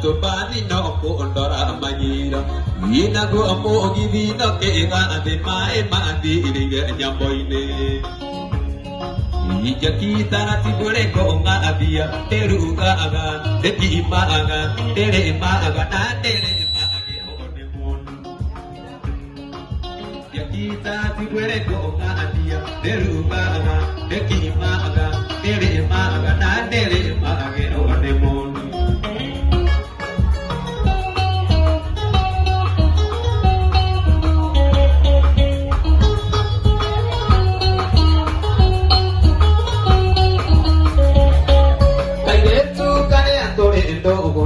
Tũmbathi no kũndora manyira inaguo mũgithi no kĩgathĩ maĩ mathirĩire nyambo-inĩ Ijaki taratibu reko ng'athia ndĩrugaga ndĩkimaga ndĩrĩmaga na ndĩrĩmage one mũndũ Jaki taratibu reko ng'athia ndĩrugaga ndĩkimaga ndĩrĩmaga na ndĩrĩmage one mũndũ. Kairĩtu karĩa tũrĩ ndũgũ